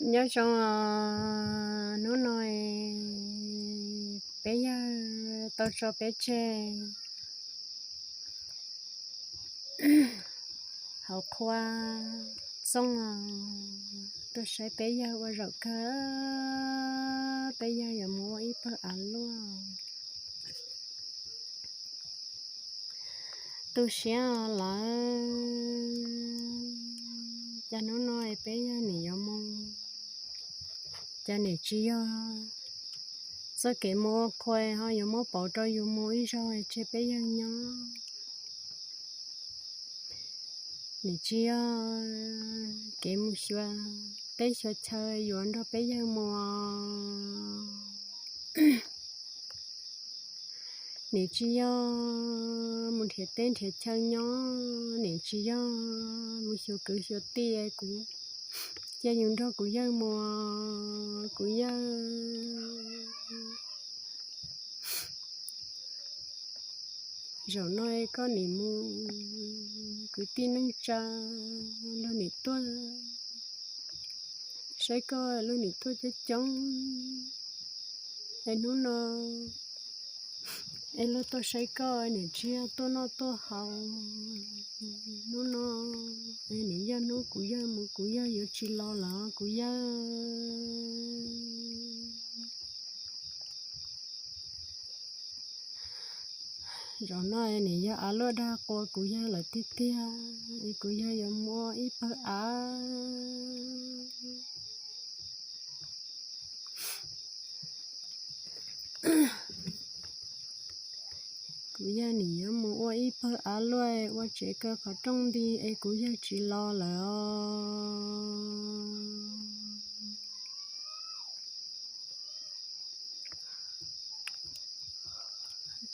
Nyob zoo os, hnub no peb yawg tau tso peb tseg hauv qhua txooj os, tuaj saib peb yawg ua zaum kawg, peb yawg yuav mus ua ib pawg av luaj. Tu siab lawm, cas hnub no peb yawg nim yuav mus, cas nim tsis yog txoj kev mus ua qhua ho yuav muab pauv rau yus mus ib zaug tseg peb yawg nyob. Nim tsis yog kev mus xyuas teb xyuas chaw yuav nrog peb yawg mus. Nim tsis yog mus nrhiav teb nrhiav chaw nyob, nim tsis yog mus xyuas kwv xyuas tij, kuv cia yus nrog kuv yawg mus, kuv yawg. Zaum no koj nim mus, kwv tij neej tsa luag nim tuaj saib koj, luag nim tuaj coob coob. Es hnub no es luag tuaj saib koj, nim tsis yog tuaj noj tuaj haus. Hnub no es nim yog hnub kuv yawg mus, kuv yawg yuav tsis los lawm kuv yawg. Zaum no nim yog av luaj dag qua kuv yawg lawm tiag tiag, es kuv yawg yuav mus ua ib pawg av. Kuv yawg nim yuav mus ua ib pawg av luaj, ua tsev kaw qhov rooj nti es kuv yawg tsis los lawm os.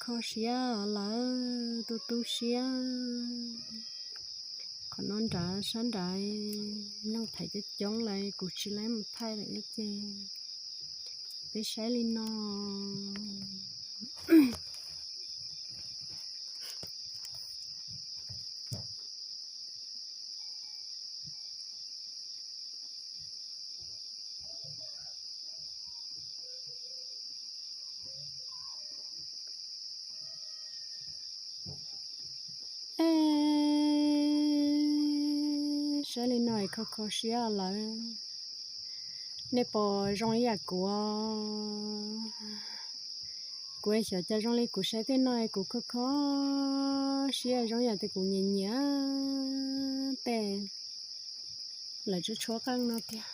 Kho siab lawm, tu tu siab. Qhov no nrad sab nrad noog thaij coob coob lawm, kuv tsis laib mus thaij lawm ces peb saib li no. Saib li no kho kho siab lawm. Nej puas zoo ib yam kuv? Kuv xyov cas zoo li kuv saib tej no kuv kho kho siab zoo yam tias kuv nyiam nyiam tej lawv tshuab tshuab qeej no tiag.